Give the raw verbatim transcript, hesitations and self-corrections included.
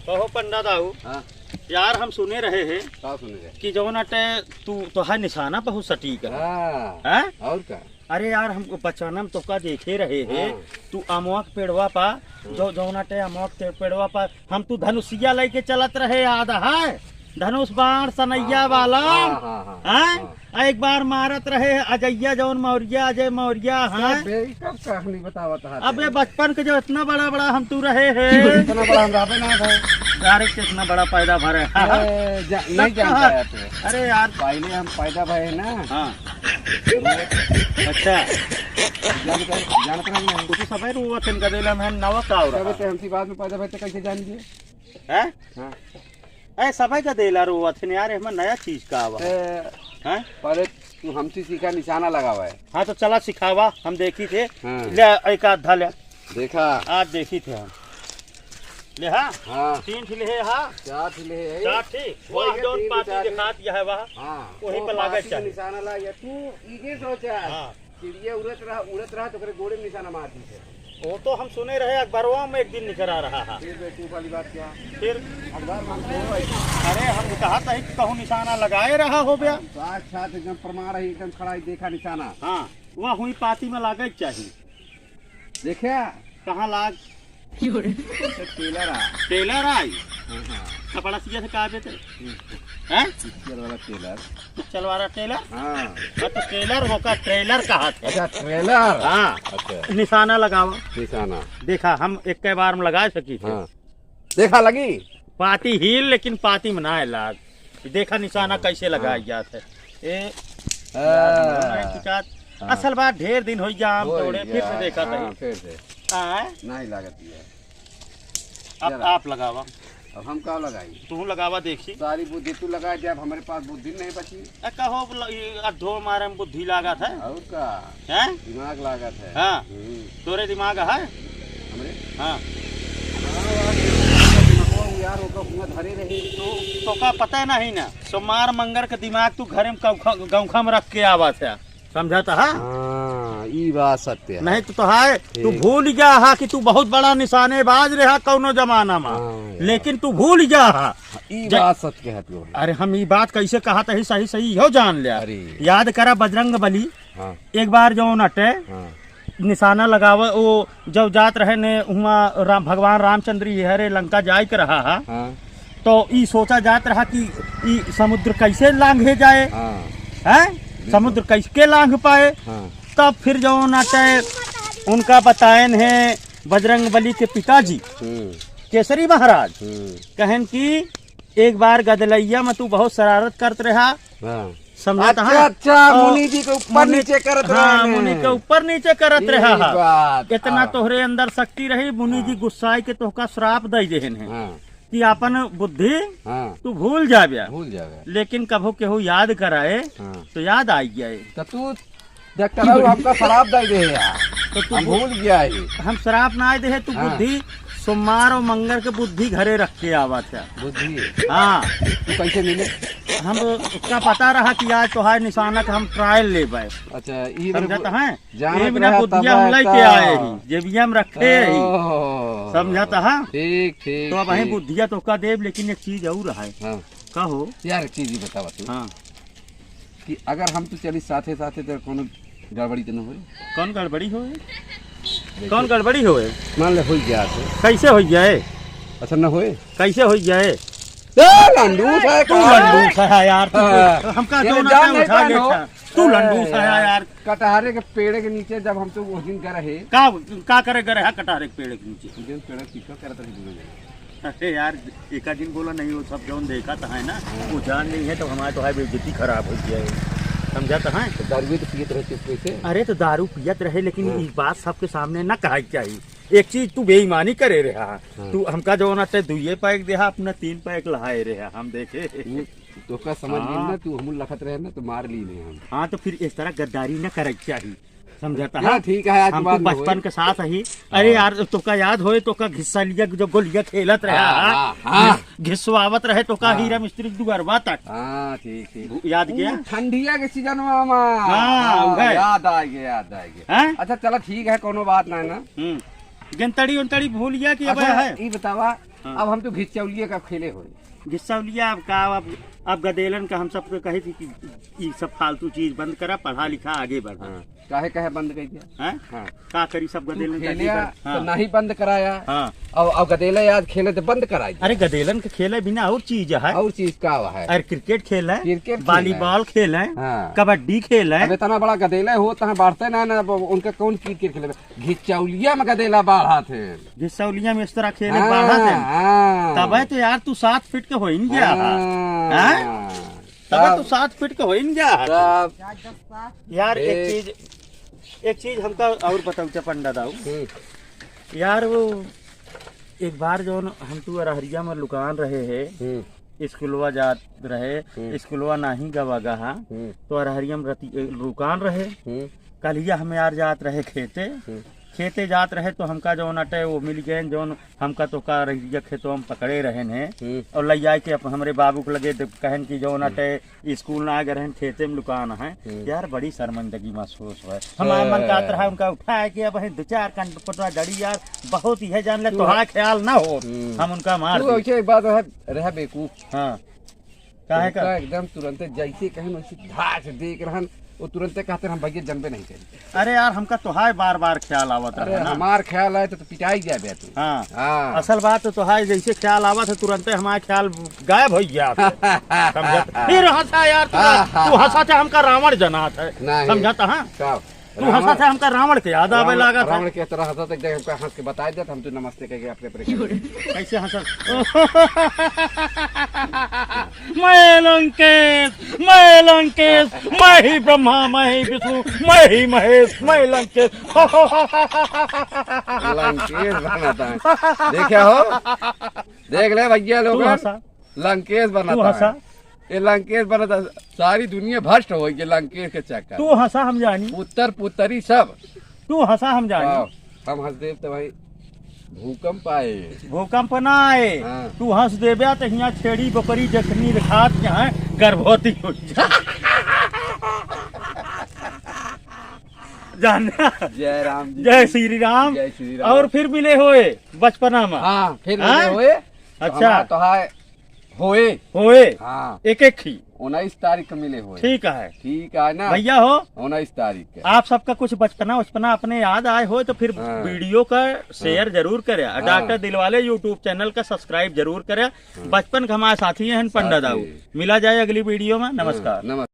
कहो पंडा दाऊ। हाँ। यार, हम सुने रहे हैं का सुने रहे? कि जौन अटे तू, तोहार निशाना बहुत सटीक है। हाँ। हैं? और का? अरे यार, हमको बचपन में तोहका देखे रहे हैं। हाँ। तू अमवा के पेड़वा पा, हाँ। जो, जौन अटे अमवा के पेड़वा पा, हम तू धनुषिया लेके चलत रहे, याद है? धनुष बाण सनैया हाँ, हाँ, वाला। हाँ, हाँ, हाँ, हैं? हाँ। आ, एक बार मारत रहे अजैया, जौन मौर्या, अजय मौर्या, हैं? सब बे, ई कब कहानी बतावत है अबे, तू? बचपन के जो इतना बड़ा बड़ा हम तू रहे हैं। इतना बड़ा हम रहबे ना था। डायरेक्ट इतना बड़ा पैदा भरे। ए, जा-, नहीं तब जानता कहाँ? है तू। अरे यार। पहले हम पैदा भए ना। हाँ। अच्छा। जानता, जानत रहे नहीं। तू तो सबे रोवत हन, गदेला में नवा का हो रहा? तबे तो हमसे बाद में पैदा भए तो कैसे जान लिए? हैं? हाँ। ए, सबे का देला रोवत हन यार, एहमा नया चीज का आवा? ए, हैं? पहले तू हमसे सीखा निशाना लगावा है। हाँ, तो चला सिखावा, हम देखी थे। हाँ। ले, एक आध धा ले। देखा। आज देखी थे हम। ले, हाँ? हाँ। तीन ठिले है, हाँ? चार ठिले है। चार ठी? वो वही है, जौन तीन पाती चार दिखात यह है, वह। हाँ। वहीं वो पर लागत पाती चाहिए। निशाना ला, या तू इके सोचा। हाँ। चिड़िया उड़त रहा, उड़त रहा, तो ओकरे गोड़े में निशाना मार दी थे। वो तो हम सुने रहे, अखबारवा में एक दिन निकरा रहा है। फिर बेवकूफ वाली बात क्या? फिर? अखबार में हम सुने रहे। अरे, हम कहा था कि कहूँ निशाना लगाए रहा हो गया। साक्षात एकदम प्रमाण है, एकदम खड़ा ही देखा निशाना। हाँ, वह हुई पाती में लागे के चाहिए। देखा? कहाँ लाग? टेलर आ। टेलर आई? हाँ, हाँ। कपड़ा सिया थे का बेटे? हम्म। हैं? पिक्चर वाला टेलर। पिक्चर वाला टेलर? हाँ। हाँ, तो टेलर होका, ट्रेलर कहा थे। अच्छा, ट्रेलर। हाँ। अच्छा। निशाना लगावा। निशाना। देखा, हम एक के बार में लगा सकी थे। हाँ। देखा लगी? पाती हील, लेकिन पाती में ना लाग। देखा निशाना हाँ, कैसे लगाई हाँ। जात है। ए, हाँ। यार, नहीं पिकात। हाँ। असल बात, ढेर दिन हो गया हम होई तोड़े, फिर से गया, देखा हाँ, था। फिर से। हाँ। नहीं लागत है। अब चला। आप लगावा। अब हम का लगाई? तू लगावा देखी। सारी बुद्धि तू लगा दे, अब हमारे पास बुद्धि नहीं बची। ए, कहो ल-, ई अधो मारे में बुद्धि लागत है। और का? हैं? दिमाग लागत है। हाँ। हम्म। तोरे दिमाग है? हमरे? हाँ। हाँ, यार, दिमागवा यार, ओका हुआं धरे रहे। तो, तो का पता है नहीं ना, सोमवार मंगर के दिमाग तू घरे में गौखा, गौखा में रख के आवत है। समझत हा? हाँ, ई बात सत्य है। नहीं तो, तो है, तू ठीक। भूल गया हा कि तू बहुत बड़ा निशानेबाज रहा कौनो जमाना में। हाँ, यार। लेकिन तू भूल गया हा। हाँ, ई जा- बात सत्य है तू। अरे, हम ई बात कैसे कहत ही, सही सही हो जान लिया। अरे। याद करा बजरंग बली, हाँ। एक बार जौन अटे, हाँ। निशाना लगावे, वो जब जात रहे ने, हुआं राम, भगवान रामचंद्र ये हरे लंका जाए के रहा हा, हाँ। तो ई सोचा जात रहा कि ई समुद्र कैसे लांघे जाए, हाँ। हैं? बिल्कुल। समुद्र कैसे लांघ पाए? हाँ। तब फिर जौन अटे उनका बताएन है बजरंग बली के पिताजी, हम्म। केसरी महाराज, हम्म। कहेन कि एक बार गदलैया में तू बहुत शरारत करत रहा, हाँ। समझत अच्छा, हा? अच्छा, और मुनि जी के ऊपर मुनि, नीचे करत हाँ, रहे हैं। मुनि के ऊपर नीचे करत ई रहा हा। बात, इतना हाँ। तोहरे अंदर शक्ति रही, मुनि जी हाँ। गुस्साए के तोहका श्राप दे देहन है हाँ। कि आपन बुद्धि हाँ। तू भूल जाबे। भूल जाबे। लेकिन कभो केहू याद कराए हाँ। तो याद आई जाए। तो तू डॉक्टर बाबू, हमका शराप दे दे यार। तो तू हम बु-, भूल गया है। हम शराप ना दे है, तू हाँ। बुद्धि सोमवार और मंगर के बुद्धि घरे रख के आवत है। बुद्धि? हाँ। तू कैसे मिले? हम उसका पता रहा कि आज तोहार निशाना का हम ट्रायल लेबे। अच्छा, ई मेरे समझत को है? जानत एही बिना रहा बुद्धिया तब हम लेके आता। आए ही, जेबिया में रखे ही। ओह। समझत है? ठीक, ठीक, तो अब वहीं ठीक। बुद्धिया तोहका देब, लेकिन एक चीज और है। हाँ। कहो। यार, एक चीज ही बतावा तू। हाँ। कि अगर हम तो चली साथे साथे तो कोनो गड़बड़ी तो न होई? कौन गड़बड़ी होए? देखिए। कौन गड़बड़ी होए? मान ले होई गया तो। कैसे होई जाए? अच्छा न होए? कैसे होई जाए? ए, लंडू सा है तू का? लंडू सा है यार, तू हाँ। हमका ये जो ना जान क्या नहीं उठा पाए ले हो। था। तू लंडू सा है ए, यार। कटहरे के पेड़ के नीचे जब हम तो उस दिन गए रहे। का, का करे गए रहे कटहरे के पेड़ के नीचे? उस दिन पेड़ के पीछे करत रहे दोनों जने। अरे यार, एका जिन बोला नहीं, वो सब जौन देखा तो है ना, वो जान नहीं है तो हमारे तो है बेइज्जती खराब हो गया है, समझा तो है। तो दारू भी तो पियत रहे चुपके से। अरे तो दारू पियत रहे, लेकिन हाँ। ई बात सबके सामने ना कहा के चाहिए। एक चीज तू बेईमानी करे रहा, हाँ। तू हमका जौन अटे दुइये पैक देहा, अपना तीन पैक लहाए रहा, हम देखे। हम्म, तो का समझ में हाँ। ना, तू हमू लखत रहे ना, तो मार ली नहीं हम। हाँ, तो फिर इस तरह गद्दारी ना करे के चाहिए। समझता ना, है? ठीक है, आज हमको बात ना बचपन होए। के साथ ही। अरे हाँ। यार, तोका याद होए, तोका घिस्सा लिया, जो गोलियां खेलत रहे, हाँ, हाँ? हाँ, हाँ। घिस-, घिसवावत रहे, तोका हाँ। हीरा मिस्त्री के दुआरवा तक। हाँ, ठीक, ठीक। याद गया? ऊ ठंडिया के सीजन में, मामा। हाँ, हाँ, उहे। याद आ गया, याद आ गया। हैं? अच्छा, चला, ठीक है, कोनो बात ना है ना। हम्म। गेंतड़ी उंतड़ी भूल गया कि अब अच्छा, है? ई बतावा, हाँ। अब हम तो घिचौलिया का खेले होए। घिचौलिया अब का, अब, अब गदेलन का हम सबको कही थी कि ई सब फालतू चीज बंद करा, पढ़ा लिखा आगे बढ़ा। हाँ। काहे, काहे बंद कर दिया? हैं? हाँ। का करी, सब तू गदेलन का खेलिया, जीवन। तो हाँ। नहीं बंद कराया। हाँ। अब, अब गदेला याद खेले तो बंद कराई। अरे, गदेलन के खेले बिना और चीज है। और चीज का है? अरे, क्रिकेट खेल है, क्रिकेट खेल है। वॉलीबॉल खेल है, हाँ। कबड्डी खेल है। अब इतना बड़ा गदेला हो, तहाँ बाढ़ते ना, ना, अब उनका कौन क्रिकेट खेले? घिचौलिया में गदेला बाढ़ा थे। घिचौलिया में इस तरह खेले हाँ, बाढ़ा थे। हाँ। तबे तो यार, तू सात फीट के होइन गया है। हाँ। हैं? तबे तब तू सात फीट के होइन गया है। तब यार, एक एक चीज, एक चीज हमका और बताऊ चा पंडा दाऊ। हम्म। यार, वो एक बार जौन हम तू अरहरिया में लुकान रहे है, हम्म। स्कूलवा जात रहे, हम्म। स्कूलवा नाही गवा गहा, हम्म। तो अरहरिया में रति-, लुकान रहे। हम्म। कलिया हम यार जात रहे खेते, हम्म। खेते जात रहे तो हमका जौन अटे वो मिल गए, जौन हमका तो का रहिया खेतवा में पकड़े रहन है। हम्म। और लइ आए के अप-, हमरे बाबू के लगे दे-, कहन कि जौन हम्म। अटे स्कूल ना गए रहन, खेते में लुकान है। हम्म। यार, बड़ी शर्मिंदगी महसूस हुआ। हमारे मन का हाँ। तरह उनका उठाए के अब है दो चार कंड पटवा जड़ी यार, बहुत ही है जान ले, तू तोहार ख्याल ना हो, हम्म। हम उनका मार तू दी। ऐसे एक बात है, रह बेवकूफ। हाँ। काहे का? उनका एकदम तुरंते जैसे कहन वैसे धार से देख रहन, वो तुरंते कहते हम भैया जनबे नहीं करी। अरे यार, हमका तोहार बार-बार ख्याल आवत अरे, रहे ना। हमार ख्याल आए तो, तो पिटाई जाबे तू। हाँ। हाँ। असल बात तो तोहार जैसे ख्याल आवत है, तुरंते हमार ख्याल गायब हो गया। समझत? फिर हंसा यार तू, हाँ, हाँ, तू हंसा हाँ। था, हमका रावण जनात है। नहीं। समझत, हाँ? का? तू रावण हंसा था, हमका रावण के याद आवे रावण, लागत है। रावण के तरह हंसा था, देख, हमका हंस के बताई देत, हम तू नमस्ते कह के अपने, अपने कैसे हंसा? मैं लंकेश, मैं लंकेश, मैं ही ब्रह्मा, मैं ही विष्णु, मैं ही महेश, मैं लंकेश। लंकेश बनता है। देखे हो? देख ले भैया लोग, तू हंसा। लंकेश बनता तू हंसा। है। ये लंकेश बनता, सारी दुनिया भ्रष्ट हो गई लंकेश के चक्कर। तू हंसा, हम जानी। पुत्र पुत्री सब। तू हंसा, हम जानी। हाँ, हम हंस देव तो भाई भूकंप आए। भूकंप ना आए। हाँ। तू हंस देबे तो हियाँ छेड़ी बकरी जखनी दिखात के हैं, गर्भवती हो जाए। जाना। जय राम जी जय की। श्री राम। जय श्री राम। और फिर मिले होए बचपना में। हाँ, फिर हाँ? मिले होए। अच्छा। हमारा तो है होए। होए। हाँ। एक एक ही। उन्नीस तारीख के मिले होए। ठीक है। ठीक है ना? भैया हो। उन्नीस तारीख के। आप सबका कुछ बचपना उचपना अपने याद आए होए तो फिर हाँ। वीडियो का शेयर हाँ। जरूर करे। हाँ। डॉक्टर दिलवाले YouTube चैनल का सब्सक्राइब जरूर करे। हाँ। बचपन के हमारे साथी हैं पंडा साथी। दाऊ। मिला जाए अगली वीडियो में। हाँ, नमस्कार। नमस्कार।